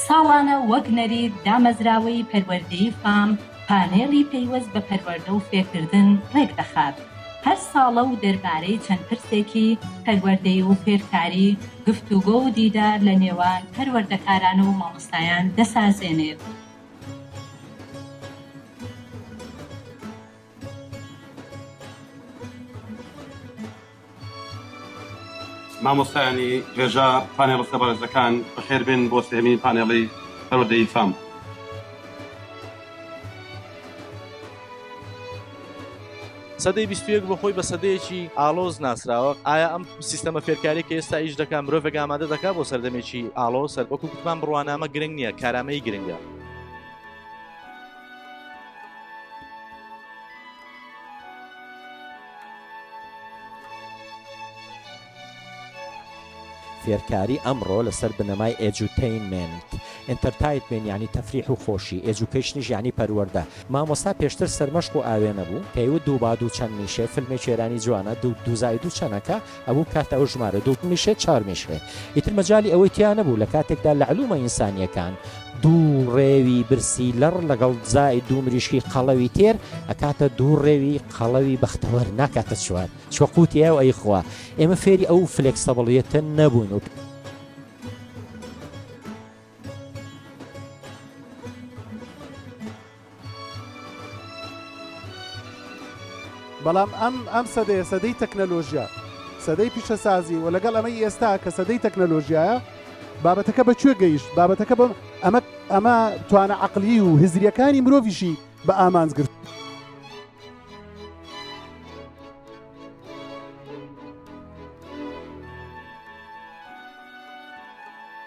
ساڵانە وەک نەریت دامەزراوەی پەروەردەیی فام پانێڵی پەیوەست بە پەروەردە و فێرکردن ڕێکدەخات، هەر ساڵە و دەربارەی چەند پرسێکی پەروەردەیی و فێرکاری گفتوگۆ و دیدار لە نێوان پەروەردەکاران و مامۆستایان دەسازێنێت. مامۆستایانی هێژا، پانێڵستە بەڕێزەکان، بەخێربێن بۆ سێهەمین پانێڵی پەروەردەیی فام. سەدەی 21 بۆ خۆی بە سەدەیەکی ئاڵۆز ناسراوە ئایا ئەم سیستەمە فێرکاری کە ئێستا ئیش دەکات مرۆڤێک ئامادە دەکات بۆ سەردەمێکی ئاڵۆز سەر وەکو گوتمان بڕوانامە گرنگ نییە کارامەیی گرنگە. فێرکاری ئەمڕۆ لەسەر بنەمای edutainment، entertainment یانی تەفریح و خۆشی، education یش یانی پەروەردە. مامۆستا پێشتر سەرمەشق و ئاوێنە بوو، کەیوت دوو با دوو چەند میشێ، فیلمێکی ئێرانی جوانە، دوو دوو زائید دوو چەنەکە، ئەبوو بکاتە ئەو ژمارە، دوو میشێ چار میشێ. ئیتر مەجالی ئەوەی تیا نەبوو، لە کاتێکدا لە علومە ئینسانییەکان دوو ڕێوی برسی لەڕ لەگەڵ زائید دوو مریشکی قەڵەوی تێر، ئەکاتە دوو ڕێوی قەڵەوی بەختەوەر، ناکاتە چوار. چوە قوتی ئەو ئەی خوا ئێمە فێری ئەو flexible یەتە نەبووین و. بەڵام ئەم ئەم سەدەیە سەدەی تەکنەلۆژیا سەدەی پیشەسازی و لەگەڵ ئەمەی ئێستا کە سەدەی تەکنەلۆژیایە بابەتەکە بە کوێ گەیشت بابەتەکە بەم ئەمە ئەمە توانە عقلی و هزریەکانی مرۆڤیشی بە ئامانج گرت.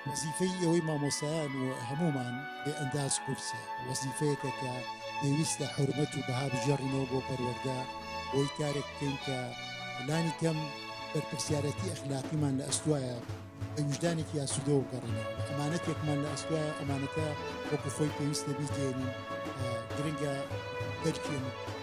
وەزیفەی ئێوەی مامۆستایان و هەموومان بێ ئەنداز قورسە، وەزیفەیەکە کە پێویستە حورمەت و بەها بگێڕینەوە بۆ پەروەردە، بۆی کارێک بکەین کە لانی کەم بەرپرسیارەتی ئەخلاقیمان لە ئەستوایە بە ویژدانێکی ئاسوودەوە بگەڕێنەوە، ئەمانەتێکمان لە ئەستوایە، ئەمانەتە وەکو خۆی پێویستە بیگەیەنین، گرنگە دەرکی ئەمە بکەین.